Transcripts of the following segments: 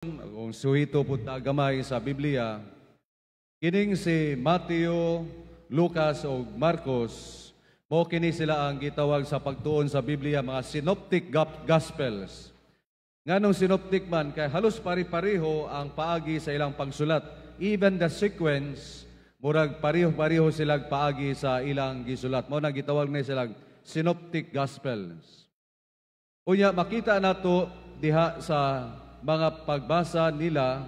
Kung suhito pud ta gamay sa Biblia, kining si Mateo, Lucas ug Marcos, mao kini sila ang gitawag sa pagtuon sa Biblia mga synoptic gospels. Nganong synoptic man? Kay halos pari-pareho ang paagi sa ilang pagsulat. Even the sequence, murag pareho-pareho silang paagi sa ilang gisulat. Mao na gitawag na silang synoptic gospels. Unya makita nato diha sa mga pagbasa nila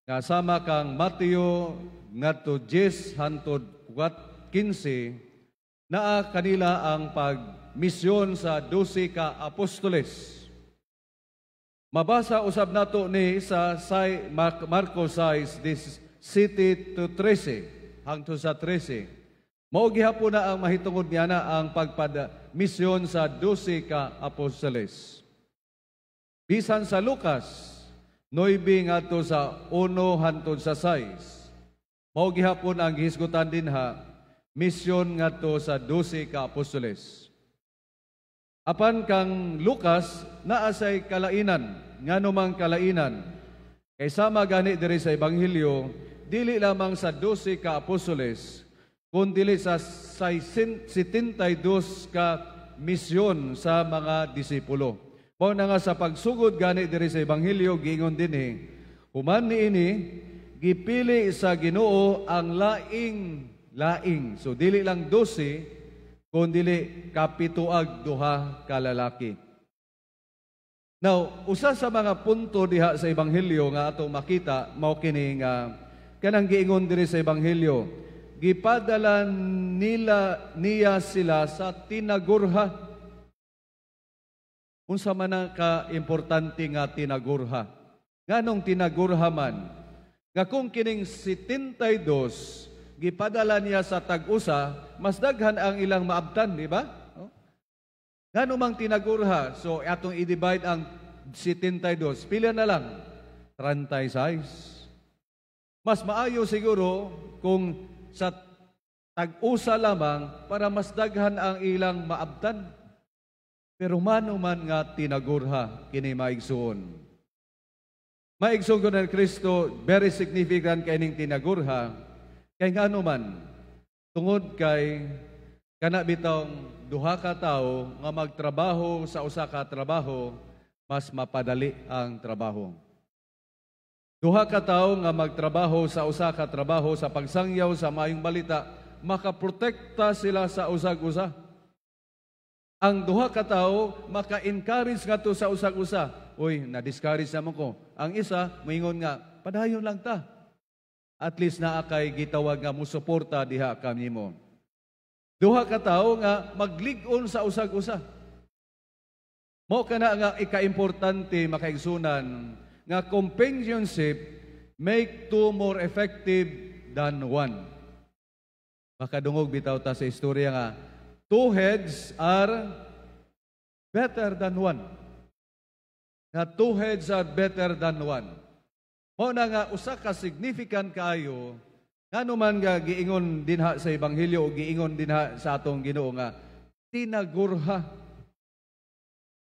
nga sama kang Mateo ngadto 10 hantod 15, naa kanila ang pagmisyon sa 12 ka apostoles. Mabasa usab nato ni sa Marcos 6, this 7 to 13 hangtod sa 13. Mao gihapon na ang mahitungod niya na ang pagpada-misyon sa 12 ka apostoles. Bisan sa Lucas 9 ngadto sa 1 hantod sa 6. Mao gihapon ang gihisgutan dinha, misyon ngadto sa 12 ka apostoles. Apan kang Lucas, naa say kalainan. Ngano mang kalainan? Kay sama gani diri sa Ebanghelyo, dili lamang sa 12 ka apostoles, kun dili sa 72 ka misyon sa mga disipulo. Mao na nga sa pagsugod gani diri sa Ebanghelyo, giingon dinhi, human niini gipili sa Ginoo ang laing laing. So dili lang 12, kun dili 72 ka lalaki. Now, usa sa mga punto diha sa Ebanghelyo nga atong makita mao kini nga kanang giingon diri sa Ebanghelyo, gipadala nila niya sila sa tinagurha. Unsa man ang ka-importante nga tinagurha? Nganong tinagurha man? Nga kung kining 72 gipadala niya sa tag-usa, mas daghan ang ilang maabtan, di ba? Oh. Ngano mang tinagurha? So atong i-divide ang 72, pila na lang? 36. Mas maayo siguro kung sa tag-usa lamang para mas daghan ang ilang maabtan. Pero mano man nga tinagurha kini, maigsuon? Maigsuon ko ng Kristo, very significant kay ning tinagurha. Kay ngano man? Tungod kay kana bitong duha ka tawo nga magtrabaho sa usa ka trabaho, mas mapadali ang trabaho. Duha ka tawo nga magtrabaho sa usa ka trabaho sa pagsangyaw sa maayong balita, makaprotekta sila sa usag-usa. Ang duha ka tawo maka-encourage ngadto sa usag-usa. "Uy, na-discourage naman ko." Ang isa moingon nga, "Padayon lang ta." At least naa kay gitawag nga musuporta diha kanimo. Duha ka tawo nga maglig-on sa usag-usa. Mao kana nga ika-importante, makaigsunan, nga companionship make two more effective than one. Makadungog bitaw ta sa istorya nga two heads are better than one. Nga two heads are better than one. Mao na nga usa ka significant kaayo ngano man nga giingon dinha sa Ebanghelyo o giingon dinha sa atong Ginoo nga tinagurha.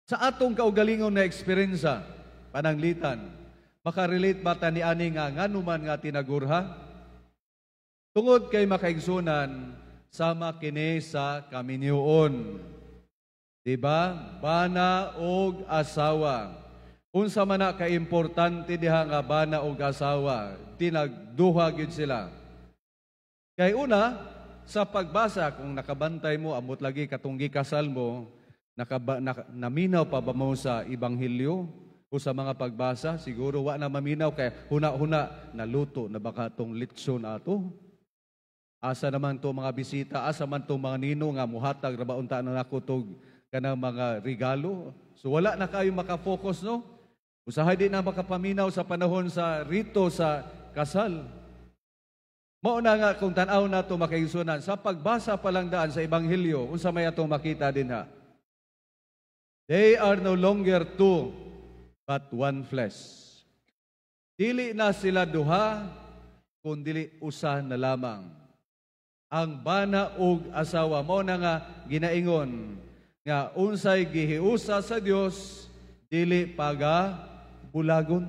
Sa atong kaugalingon na eksperyensya, pananglitan, makarelate ba ta ni ani nga ngano man nga tinagurha? Tungod kay, makaigsunan, sama kini sa kaminyoon. Diba? Bana og asawa. Unsa man na kaimportante diha nga bana og asawa, tinagduha gyud sila. Kay una, sa pagbasa, kung nakabantay mo, amot lagi katong gikasal mo, naminaw pa ba mo sa Ebanghelyo o sa mga pagbasa? Siguro wa na maminaw kay huna-huna, naluto na baka tong litson ato? Asa naman to mga bisita, asa man to mga nino nga muhatag ra ba unta na nako tog kanang mga regalo? So wala na kayo maka-focus, no? Usahay di na makapaminaw sa panahon sa rito sa kasal. Mao na nga kung tan-aw nato, makaigsunan, sa pagbasa pa lang daan sa Ebanghelyo, unsa may atong makita dinha? They are no longer two, but one flesh. Dili na sila duha, kun dili usa na lamang. Ang bana ug asawa. Mao na nga ginaingon nga unsay gihiusa sa Dios, dili paga bulagon.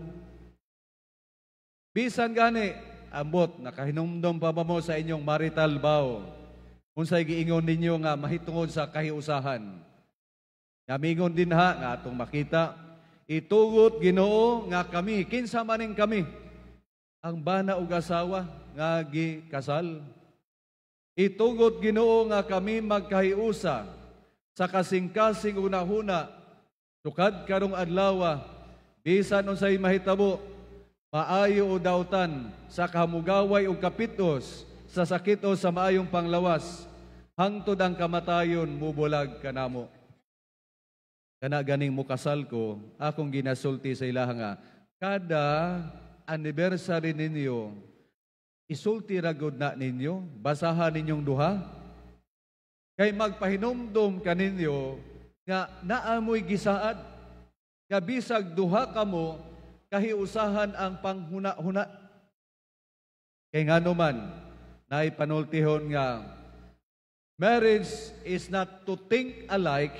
Bisan gani, ambot, nakahinumdom pa ba mo sa inyong marital vow? Unsay giingon ninyo nga mahitungod sa kahiusahan? Nga mingon dinha nga atong makita, "Itugot, Ginoo, nga kami," kinsa maning kami? Ang bana ug asawa nga gikasal. "Itugot, Ginoo, nga kami magkahiusa sa kasing-kasing hunahuna sukad karong adlaw, bisan unsay mahitabo, maayo o dautan, sa kahamugaway ug kapitos, sa sakit o sa maayong panglawas, hangtod ang kamatayon mubulag kanamo." Kana ganing mukasal ko, akong ginasulti sa ilaha nga kada anniversary ninyo, isulti ra gud na ninyo, basahan ninyong duha, kay magpahinumdom kaninyo nga naamoy gisaad, nga bisag duha kamo, kahiusahan ang panghuna-huna. Kay ngano man, naay panultihon nga marriage is not to think alike,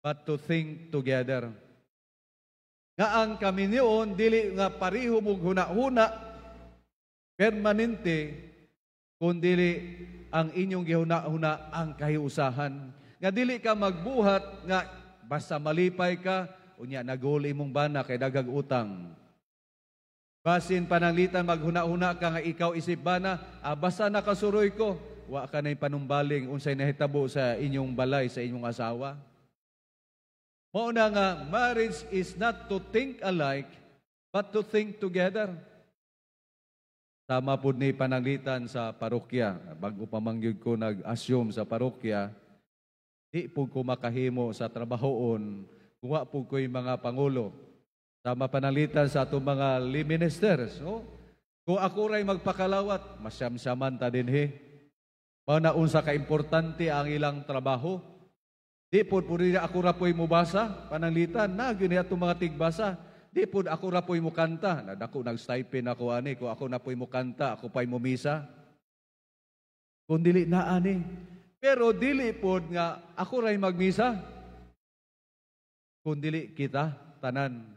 but to think together. Nga ang kaminyoon, dili nga pareho mong huna-huna, permanente, kundi ang inyong gihuna-huna ang kahiusahan. Nga dili ka magbuhat nga basta malipay ka, unya naguli imong bana kay daghag utang. Basin pananglitan maghuna-huna ka nga ikaw isip bana, basta nakasuroy ko, wa ka na'y panumbaling unsay nahitabo sa inyong balay, sa inyong asawa. Mao na nga marriage is not to think alike, but to think together. Tama pud ni pananglitan sa parokya. Bago pa man gyud ko nag-assume sa parokya, di pud ko makahimo sa trabahoon kung wa pud ko'y mga pangulo. Tama pananglitan sa atong mga lay ministers. No? Kung ako ray magpakalawat, masyam-syaman ta dinhi. Mao na unsa ka importante ang ilang trabaho. Di pud pud ako ra po'y mubasa, pananglitan, na gyud ni atong mga tigbasa. Di pud ako ra po'y mukanta. Nadako nag-stipend ako ani, kung ako na po'y mukanta, ako pa'y mumisa. Kung dili na ani. Pero dili pod nga ako ray magmisa. Kung dili kita, tanan.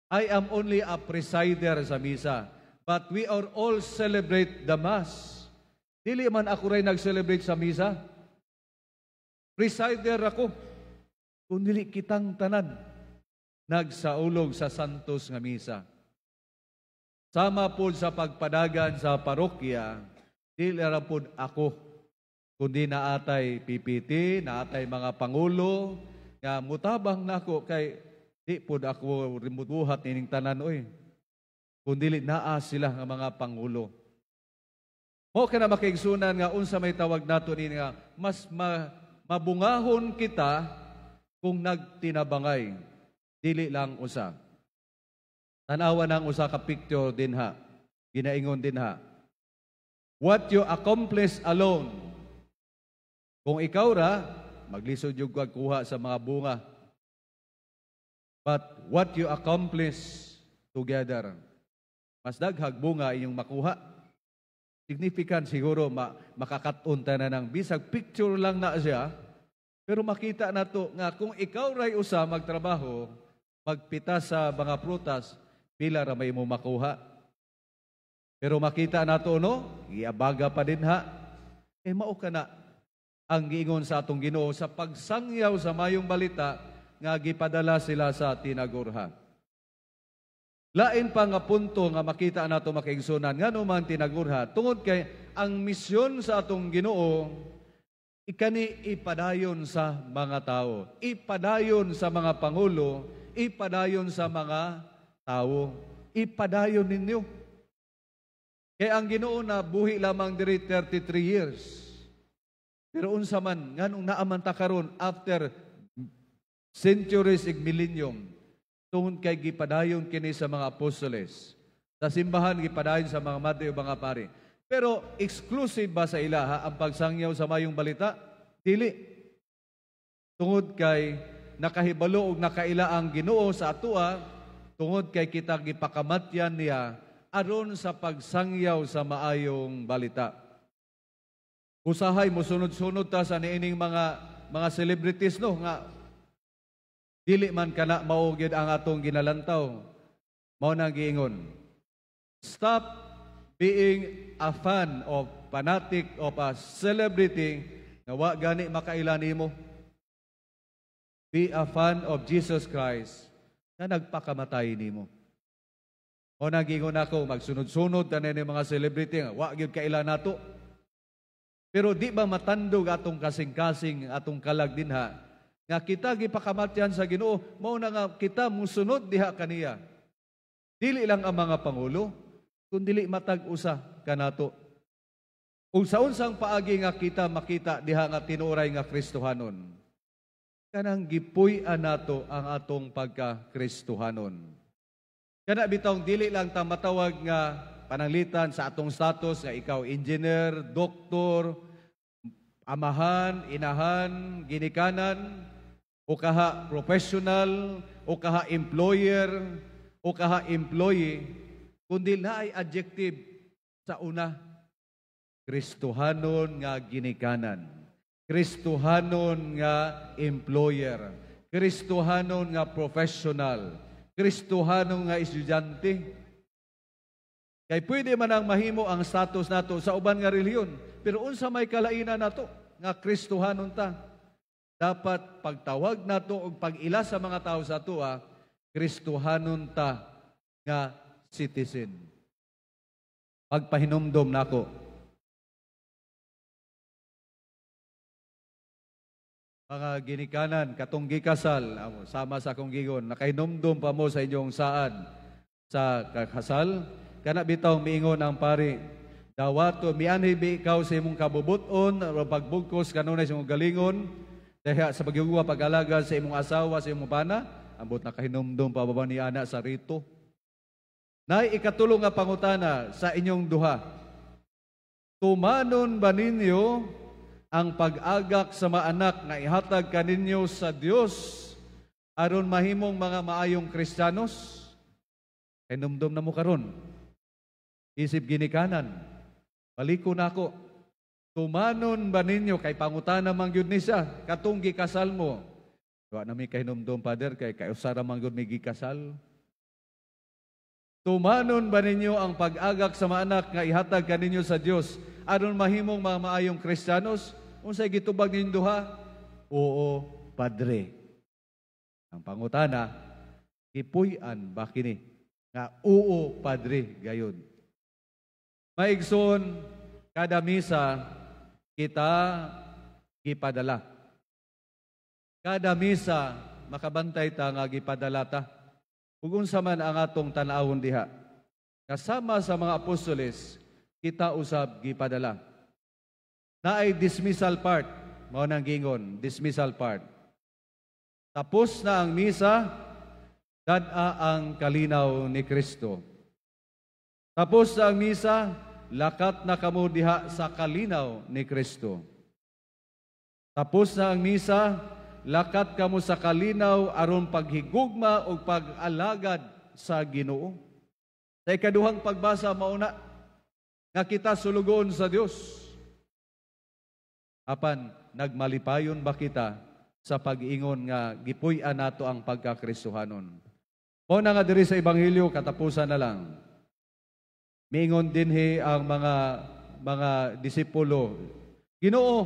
I am only a presider sa misa. But we are all celebrate the Mass. Dili man ako ray nag-celebrate sa misa. Presider ako. Kung dili kitang tanan nagsaulog sa Santos nga Misa. Sama po sa pagpadagan sa parokya, dili ra pod ako, kundi naatay PPT, naatay mga pangulo, nga mutabang nako kay di pod ako mubuhat ining tanan oy. Kun dili naa sila nga mga pangulo. Mao kana, makaigsunan, nga unsa may tawag nato ni nga mas mabungahon kita kung nagtinabangay, dili lang usa. Tanawa ng usa ka picture dinha. Ginaingon dinha. "What you accomplish alone." Kung ikaw ra, maglisod yung kuha sa mga bunga. "But what you accomplish together." Mas daghag bunga inyong makuha. Significant siguro makakaton ta na ng bisag picture lang na siya, pero makita na to nga kung ikaw ray usa magtrabaho, magpitas sa mga prutas, pila ra may mo makuha. Pero makita nato, no, giabaga pa din ha. Eh mao ka na ang giingon sa atong Ginoo sa pagsangyaw sa mayong balita nga gipadala sila sa tinagurha. Lain pa nga punto nga makita nato, makaigsunan, ngano man tinagurha? Tungod kay ang misyon sa atong Ginoo ikani ipadayon sa mga tao, ipadayon sa mga pangulo, ipadayon sa mga tao, ipadayon ninyo. Kay ang Ginoo na buhi lamang diri 33 years. Pero unsa man nganong naaman ta karon after centuries ig millennium? Tungod kay gipadayon kini sa mga apostoles. Sa simbahan, gipadayon sa mga madre o mga pari. Pero exclusive ba sa ilaha ang pagsangyaw sa mayong balita? Dili. Tungod kay nakahibalo og nakaila ang Ginoo sa atua, tungod kay kita gipakamatyan niya aron sa pagsangyaw sa maayong balita. Usahay mosunod-sunod ta sa niining mga celebrities, no, nga dili man kana mao gyud ang atong ginalantaw. Mao nang giingon. Stop being a fan of fanatic of a celebrity nga wa gani makaila nimo. Be a fan of Jesus Christ na nagpakamatay nimo. O nagingon ako, magsunod-sunod tanan ni mga celebrity nga wa gyud kaila nato. Pero di ba matandog atong kasing-kasing, atong kalag dinha, nga kita gipakamatyan sa Ginoo, mao na nga kita musunod diha kaniya? Dili lang ang mga pangulo, kun dili matag usa kanato. Ug sa unsang paagi nga kita makita diha nga tinuoray nga Kristohanon? Kanang gipuy-an nato ang atong pagka-Kristohanon. Kana bitong dili lang ta matawag nga pananglitan sa atong status nga ikaw engineer, doktor, amahan, inahan, ginikanan, o kaha professional, o kaha employer, o kaha employee, kundi naay adjective sa una: Kristohanon nga ginikanan, Kristohanon nga employer, Kristohanon nga professional, Kristohanon nga estudyante. Kay pwede man ang mahimo ang status nato sa uban nga relihiyon, pero unsa may kalainan nato nga Kristohanon ta? Dapat pagtawag nato og pag-ila sa mga tao sa atoa, Kristohanon ta nga citizen. Pagpahinumdom nako, mga ginikanan, katong gikasal, sama sa akong gigon, nakahinumdum pa mo sa inyong saad sa kasal? Kana bitaw miingon ang pari, dawato, mianhi bi ikaw sa imong kabubuton, o pagbugkos kanunay sa imong galingon, diha sa pagyugwa pag-alaga sa imong asawa, sa imong bana? Ambot nakahinumdum pa ba ni ana sa rito? Nay ikatulo nga pangutana sa inyong duha. Tumanon ba ninyo ang pag-agak sa maanak nga ihatag kaninyo sa Dios aron mahimong mga maayong Kristiyanos? Hinumdum na mo karon. Isip ginikanan. Baliko nako. Tumanon ba ninyo, kay pangutana man gyud ni siya katong gikasal mo? Wa na mi kahinumdum, Father, kay kausara man gyud mi gikasal. Tumanon ba ninyo ang pag-agak sa maanak nga ihatag kaninyo sa Dios aron mahimong mga maayong Kristiyanos? Unsay gitubag ninyo duha? "Oo, Padre." Ang pangutana, gipuy-an ba kini nga "Oo, Padre" gayon? Maigsoon, kada misa kita gipadala. Kada misa makabantay ta nga gipadala ta. Ug unsa man ang atong tan-awon diha? Kasama sa mga apostoles, kita usab gipadala. Naay dismissal part, mao nang gingon, dismissal part. Tapos na ang misa, dad-a ang kalinaw ni Kristo. Tapos na ang misa, lakat na kamo diha sa kalinaw ni Kristo. Tapos na ang misa, lakat kamo sa kalinaw aron paghigugma ug pag-alagad sa Ginoo. Sa ikaduhang pagbasa, mauna nga kita sulugoon sa Dios. Apan nagmalipayon ba kita sa pag-ingon nga gipuy-an nato ang pagkakristohanon? Mao na nga diri sa Ebanghelyo, katapusan na lang. Miingon dinhi ang mga disipulo, "Ginoo,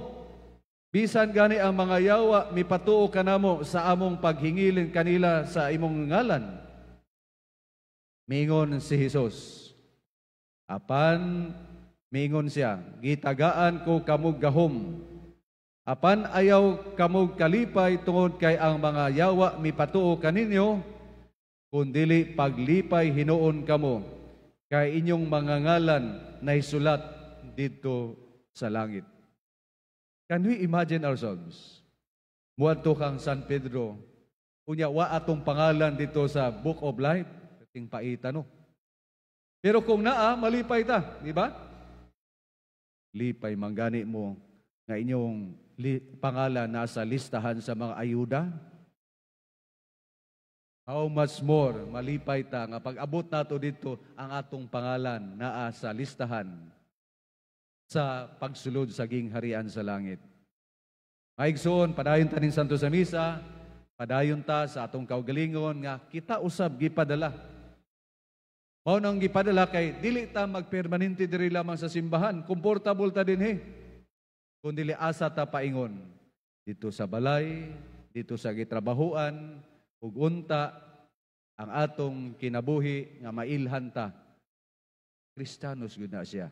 bisan gani ang mga yawa mipatuo kanamo sa among paghingilin kanila sa imong ngalan." Miingon si Jesus, apan miingon siya, "Gitagaan ko kamog gahom. Apan ayaw kamog kalipay tungod kay ang mga yawa mipatuo kaninyo, kundili paglipay hinuon kamo kay inyong mga ngalan naisulat didto sa langit." Can we imagine ourselves? Muadto kang San Pedro, unya wa atong pangalan dito sa Book of Life, ting paita, no? Pero kung naa, malipay ta, di ba? Lipay manggani mo nga inyong pangalan nasa listahan sa mga ayuda. How much more malipay ta nga pag-abot nato dito, ang atong pangalan naa sa listahan sa pagsulod sa gingharian sa langit. Maigsoon, padayon ta ning Santo sa Misa, padayon ta sa atong kaugalingon nga kita usab gipadala. Mao nang gipadala kay dili ta magpermanente diri lamang sa simbahan, komportable ta dinhi. Kung dili, asa ta paingon? Dito sa balay, dito sa gitrabahuan, ug unta ang atong kinabuhi nga mailhan ta. Kristiyanos gud na siya.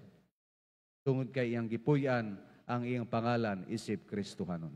Tungod kay iyang gipuy-an ang iyang pangalan isip Kristohanon.